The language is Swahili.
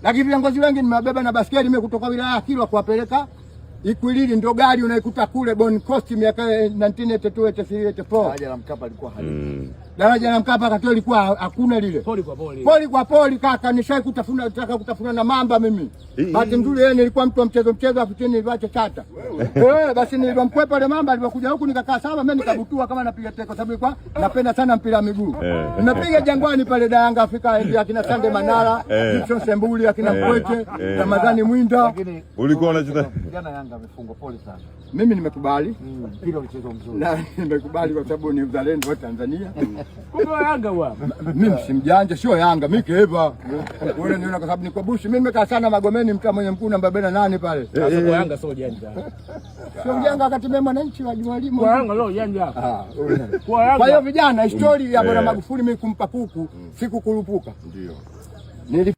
Lakini viongozi wengi nimewabeba na baskeli mimi kutoka wilaya ya Kilwa kuwapeleka Ikwiriri, ndio gari unaikuta kule Bon Coast miaka 1982 83 84. Daraja la Mkapa lilikuwa halipo. Daraja la Mkapa wakati ilikuwa hakuna lile. Poli kwa poli. Poli kwa poli kaka, nishai kutafuna nataka kutafuna na mamba mimi. Bahati nzuri yeye nilikuwa mtu wa mchezo mchezo, afu chini nilivacha chata. Basi nilivyomkwepa yule mamba alipokuja huku nikakaa sawa, mimi nikabutua kama napiga teko sababu nilikuwa napenda sana mpira wa miguu. Napiga Jangwani pale da Yanga Afrika ndio akina Sande Manara, Gibson Sembuli, akina Mkwete, Ramadhani Mwinda. Lakini Ulikuwa unacheza jana Yanga amefungwa, pole sana. Mimi nimekubali. Mpira ulichezwa mzuri. Na nimekubali kwa sababu ni mzalendo wa Tanzania. Kumbe wa Yanga bwana. Mimi si mjanja, sio Yanga, mimi keva. Wewe niona kwa sababu niko bushi. Mimi nimekaa sana Magomeni, mtaa mwenye mkuu namba 48 pale. Sasa kwa Yanga sio ujanja. Sio mjanja wakati mimi mwananchi wa Mwalimu. Kwa Yanga leo ujanja. Ah, Kwa Yanga. Kwa hiyo vijana, historia ya Bwana Magufuli mimi kumpa kuku sikukurupuka. Ndio. Nili